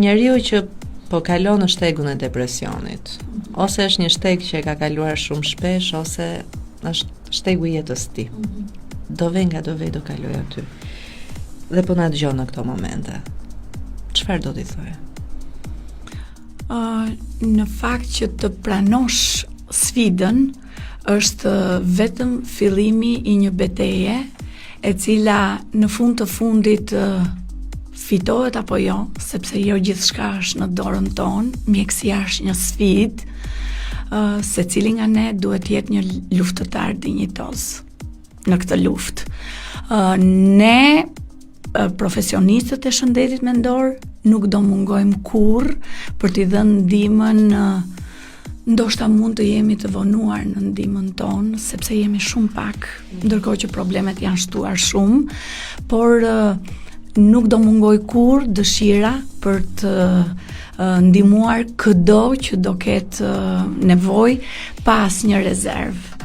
Njeriu që po kalon në shtegun e depresionit, ose është një shteg që e ka kaluar shumë shpesh, ose është shtegu i jetës së tij. Do vej nga do vej do kaloj aty. Dhe po na dëgjon në këto momente. Çfarë do t'i thoje? Uh, në fakt që të pranosh sfidën është vetëm fillimi i një beteje e cila në fund të fundit uh, fitohet apo jo, sepse jo gjithçka është në dorën tonë, mjekësia është një sfidë, uh, secili nga ne duhet të jetë një luftëtar dinjitoz në këtë luftë. Uh, ne profesionistët e shëndetit mendor nuk do mungojmë kurrë për t'i dhënë ndihmën ndoshta mund të jemi të vonuar në ndihmën tonë sepse jemi shumë pak, ndërkohë që problemet janë shtuar shumë, por nuk do mungojë kurrë dëshira për të ndihmuar këdo që do ketë nevojë pa asnjë rezervë.